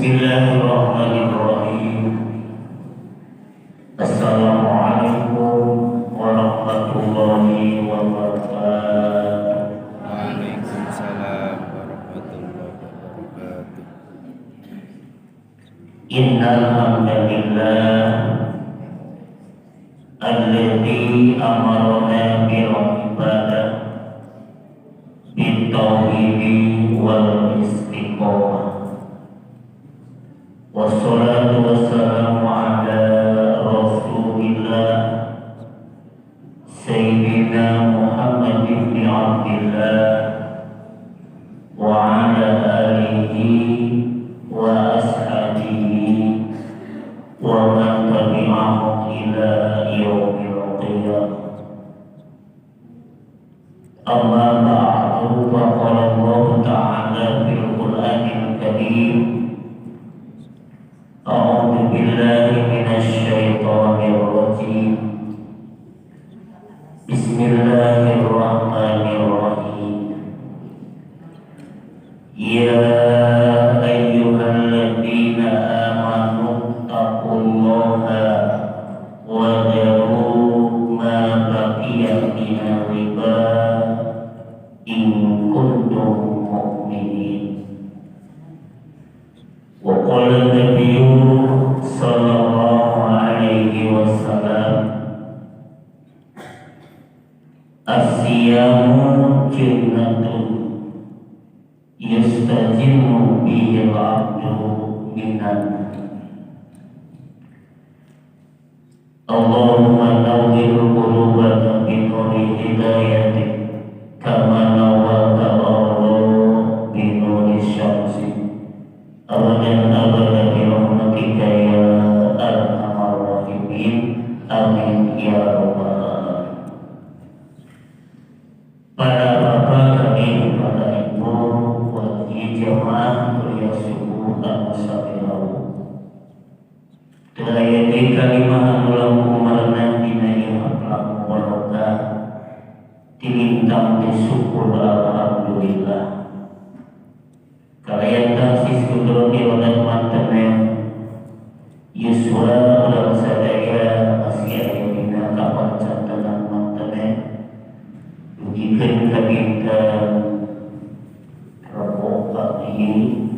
Bismillahirrahmanirrahim. Assalamualaikum warahmatullahi wabarakatuh. Waalaikumsalam warahmatullahi wabarakatuh. Innal hamdalillah alladzi amarana bil ibadah bit tauhid wal istiqamah. Wassalatu wassalamu ala rasulillah Sayyidina Muhammad ibn Abdillah wa ala alihi wa ashabihi wa man tabi'ahum ila yaumil qiyamah. Amma ba'du, faqala Allah ta'ala fil Qur'anil Karim. A'udzu billahi minasy syaithanir rajim. Bismillahirrahmanirrahim. Ya ayyuhalladzina amanu taqullaha wa dharu ma baqiya minar riba in kuntum mu'minin. Wa qala an-nabiyyu sallallahu alaihi wasallam, as-siyamu junnatun yastajinnu bihi al-'abdu minan. Allahumma nawwir qulubana bi nuri hidayatik kama nawwarta al-ardha bi nuri syamsi. Abadan abadan bi rahmatika ya arhamar rahimin. Amin ya rabbal alamin. Para bapak kami, para ibu, wali jamaah kuliah subuh anu sami rawuh. Teu aya deui kalimah anu langkung merenah dina ieu haplak barokah tilintang teh syukur alhamdulillah. Kalayan tasis kudrat irodat mantene yuswa urang sadaya masih aya dina kapan cantenan mantene dugikeun ka dinten Rebo ieu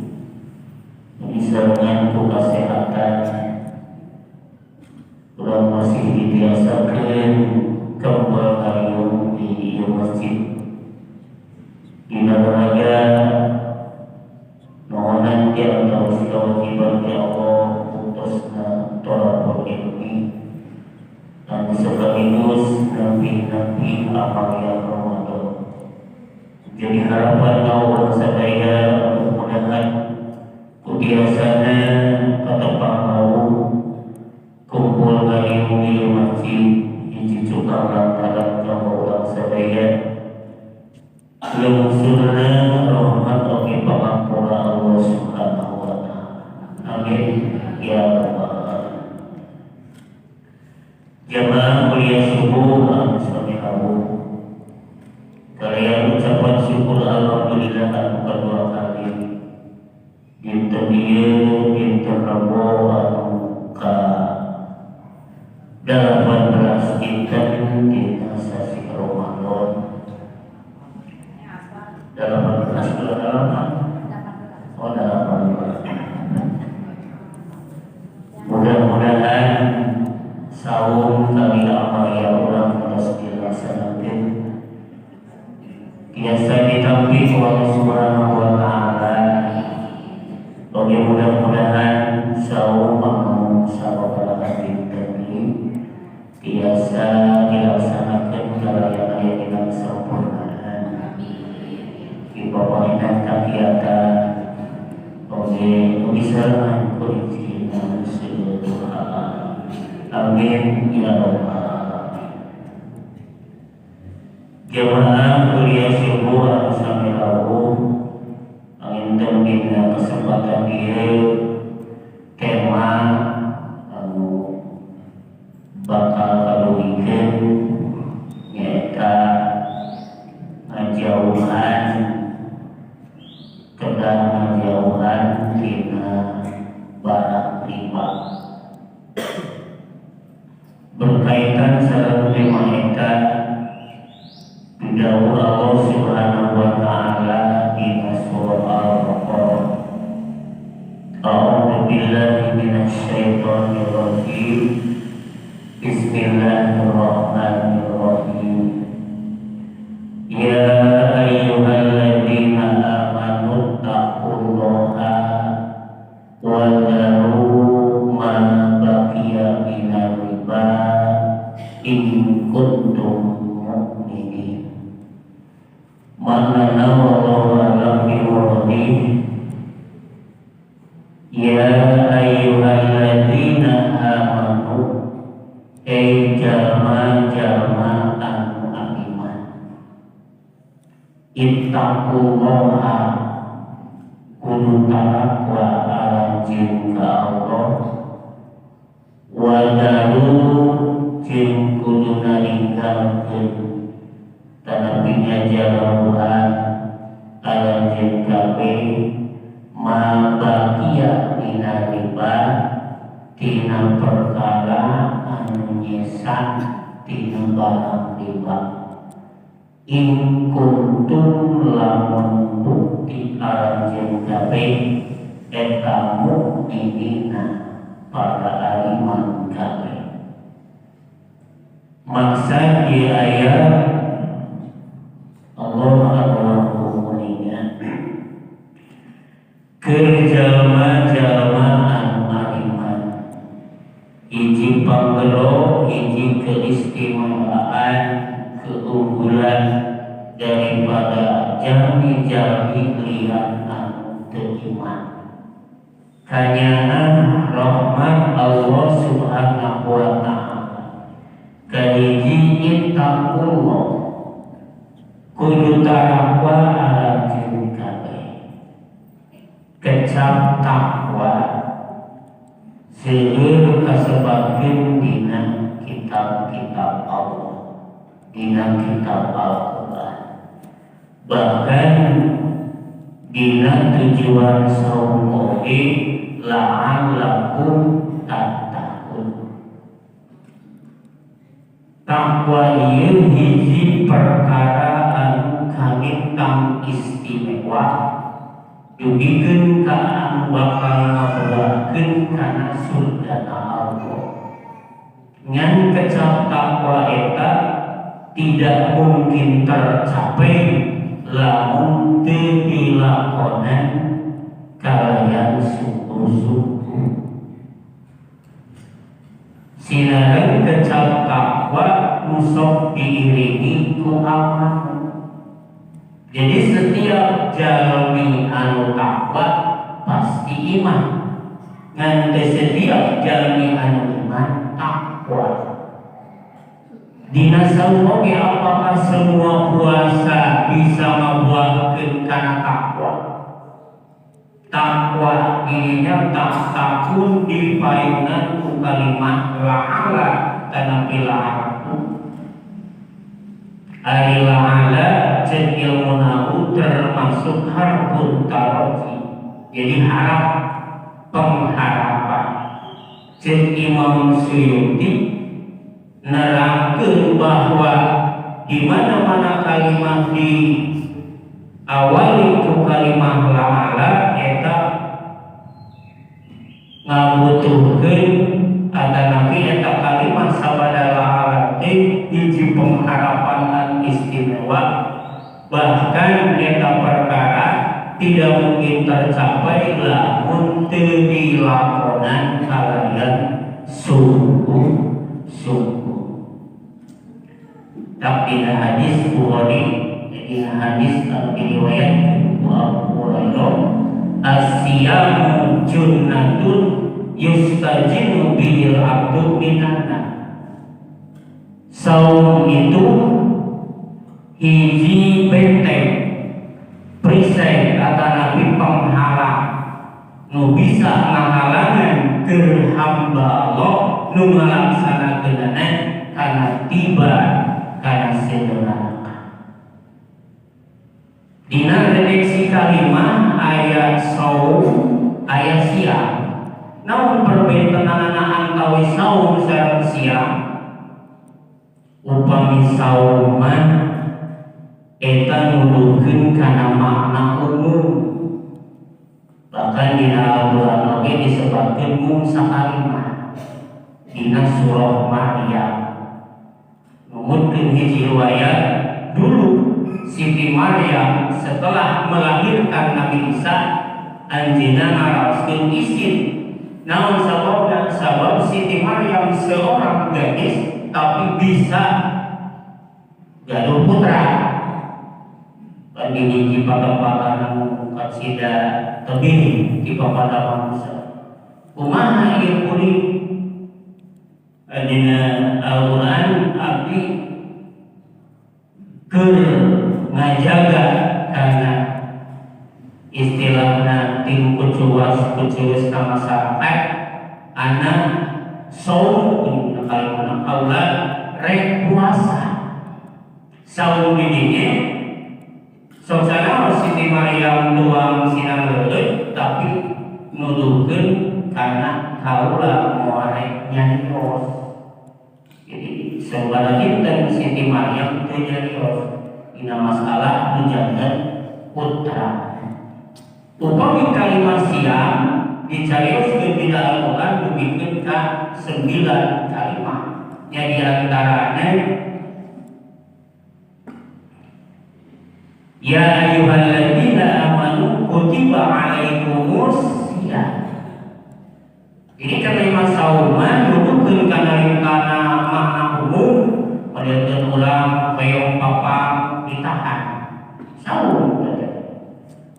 disarengan ku kasehatan urang masih ditiasakeun kembal kariung di ieu masjid dina raga nohonan ti antawis kewajiban ti Allah putusna tolabul ilmi dan sekaligus nabi-nabi amalia Ramadan. Jadi harapan urang sadaya mudah-mudahan kutiasana katepang rawuh kumpul kariung di masjid hiji cukang lantaran kanggo urang sadaya lungsurna rahmat oge pangampura Allah Subhanahu wa ta'ala. Amin ya rabbal alamin. Jamaah kuliah subuh anu sami rawuh, kalian ucapan syukur alhamdulillah anu kadua kali dinten ieu dinten Rebo anu ka 18 dinten dina sasi Ramadan. 18 bulan delapan. Oh, 18. Mudah-mudahan saum kali amalia urang terus dilaksanakeun biasa ditampi ku Allah Subhanahu wa ta'ala. Oke, mudah-mudahan saum anu sababaraha dinten ieu biasa dilaksanakeun kalayan aya dina kesempurnaan. Dipaparinan kagiatan oge ugi sarengan ku rezekina seueur halal. Amin ya rabbal alamin. Jamaah kuliah subuh anu sami rawuh, panginten dina kesempatan ieu tema anu bakal kadugikeun nyaeta ngajauhan, kedah ngajauhan tina barang riba. Berkaitan sareng tema eta, dawuh Allah Subhanahu wa taala dina surah Al-Baqarah. A'udzu billahi minasyaitonir rajim. Bismillahirrahmanirrahim. Ya ayyuhalladzina amanu taqullaha wa dharu ma baqiya minar riba in kuntum mu'minin. Maknana wallahu a'lam bimuradi. Ya ayyuhalladzina amanu, ay jalma-jalma anu iman, ittaqullaha, kudu takwa aranjeun ka Allah, wa daru, jeung kudu ninggalkeun tanapi ngajalauhan aranjeun kabeh, ma baqiya dina riba, tina perkara anu nyesa tina barang riba. In kuntum, lamun bukti aranjeun kabeh eta mukminina, para aliman kabeh. Maksa di ayat Allah anu muninga keur jalma-jalma anu ariman, hiji panggero, hiji keistimewaan, keunggulan daripada jalmi-jalmi lian anu teu iman. Kanyana rahmat Allah Subhanahu wa ta'ala. Kahiji, ittaqullah, kudu takwa aranjeun kabeh. Kecap takwa seueur kasebabkeun dina kitab-kitab Allah, dina kitab Al-Quran, bahkan dina tujuan saum oge, la'allakum tattaqun. Takwa ieu hiji perkara anu kamintang istimewa dugikeun ka anu bakal ngabawakeun kana surgana Allah. Ngan kecap takwa eta tidak mungkin tercapai lamun teu dilakonan kalayan sungguh-sungguh. Sinareng kecap takwa nu sok diiringi ku amal. Jadi setiap jalmi anu takwa pasti iman. Ngan teu setiap jalmi anu iman takwa. Dina saum oge, apakah semua puasa bisa ngabuahkeun kana takwa? Takwa ininya tak takun dipayunan ku kalimat la'ala tanapi la'alaku. Ari la'ala cek ilmu nahu termasuk harfun taroji, jadi harap, pengharapan. Cek Imam Suyuti nerangkeun bahwa di mana-mana kalimat di awali ku kalimat la'ala eta ngabutuhkeun atanapi eta kalimat sabada la'ala teh hiji pengharapan anu istimewa, bahkan eta perkara tidak mungkin tercapai lamun teu dilakonan kalayan sungguh-sungguh. Tapi dina hadis Bukhari, dina hadis anu diriwayatkeun ku Abu Hurairah, asyiyamu junnatun yustajinnu bihil abdu minan nar. Saum itu hiji benteng, perisai atanapi penghalang nu bisa ngahalangan keur hamba Allah nu ngalaksanakeunana kana tiba kana sedoranaka. Dina redaksi kalimah aya saum, aya siam. Naon perbentenanana antawis saum sareng siam? Upami saum mah eta nuduhkeun kana makna umum, bahkan dina Al-Qur'an oge disebutkeun mung sakalimah dina surah Maryam. Numutkeun hiji riwayat, dulu Siti Maryam setelah melahirkan Nabi Isa, anjeunna ngaraoskeun isin. Naon sababna? Sabab Siti Maryam seorang gadis tapi bisa gaduh putra. Kan di hiji patempatan anu kacida tebih ti papada manusia. Kumaha ieu kuring? Dina Al-Qur'an abdi keur ngajaga karena istilahna tim kucuwas kucuwas ka masyarakat anak saum kalimat kaula rek puasa saum di dinya sok sanaos Siti Maryam tuang sinang leuleut tapi nuduhkeun karena kaula moal rek nyarios. Jadi sabaraha dinten Siti Maryam teu nyarios dina masalah nu janten putra. Upami kalimat siam dicarioskeun dina Al-Qur'an dugikeun ka 9 kalimat. Nya di antarana ya ayyuhalladzina amanu kutiba alaikumus siyam. Jadi kalimat sauma nuduhkeun kana makna umum, padahal urang hoyong papang ditahan saum,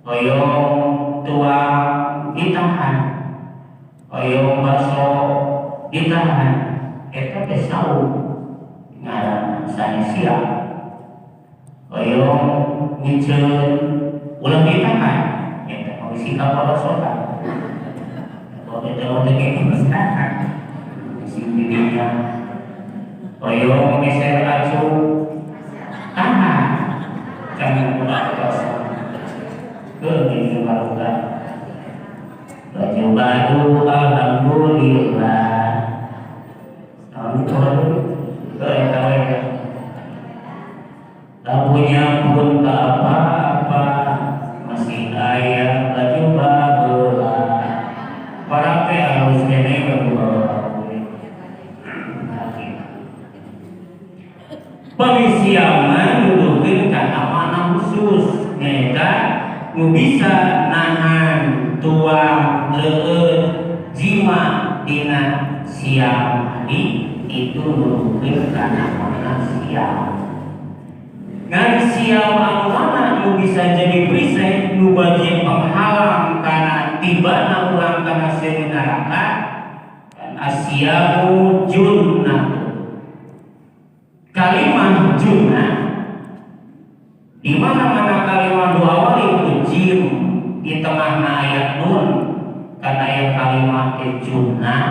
hoyong tuang ditahan, hoyong baso ditahan, eta teh saum ngaranna sanes siam. Hoyong ngiceun ulah ditahan, eta mah sikap polosotan. Kalau kita mau ditahan, isi dirinya. Hoyong meser acu tahan, jangan ulah polosotan. Ke baruga baju baru alhamdulillah. Tahun itu ke eta we. Tak punya pun tak apa-apa, masih ayah baju baheula. Para teh harus kene baju baheula. Pengisiaman nuduhkeun kana makna khusus nyaeta nu bisa nahan tuang leueut jima dina siang hari itu nuduhkeun kana makna siang. Ngan siang anu mana nu bisa jadi perisai nu bagian penghalang kana tibana urang kana seuri neraka dan asyamu junnah. Kalimah junnah di mana-mana kalimat doa awali ku jim di tengahna ayat nun karena ayat kalimat junnah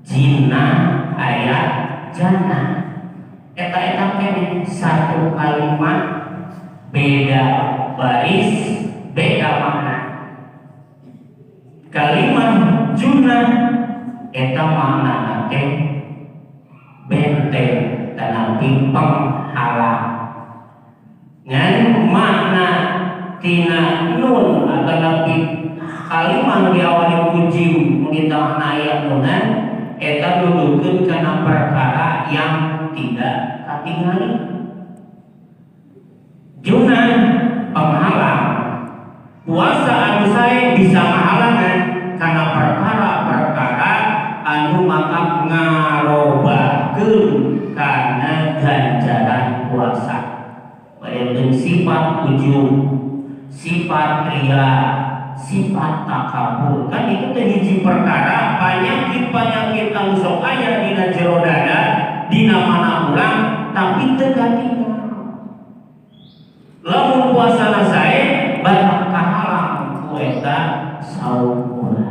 jinnah ayat jannah eta-eta kene satu kalimat beda baris beda makna. Kalimat junnah eta maknana teh benteng tanapi penghalang. Ngan makna tina nun atau nabi kalimat diawali ku jim di tengah ayat nunan eta nuduhkeun kana perkara yang tidak katingali. Junnah penghalang. Puasa anu sae bisa ngahalangan kana perkara-perkara anu maka ngarobakeun kana ganjaran puasa. Bayangkeun sifat ujub, sifat ria, sifat takabur. Kan itu teh hiji perkara penyakit-penyakit anu sok aya dina jero dada, dina mana urang tapi teu katingal. Lamun puasana sae batak kahalang ku eta saum urang.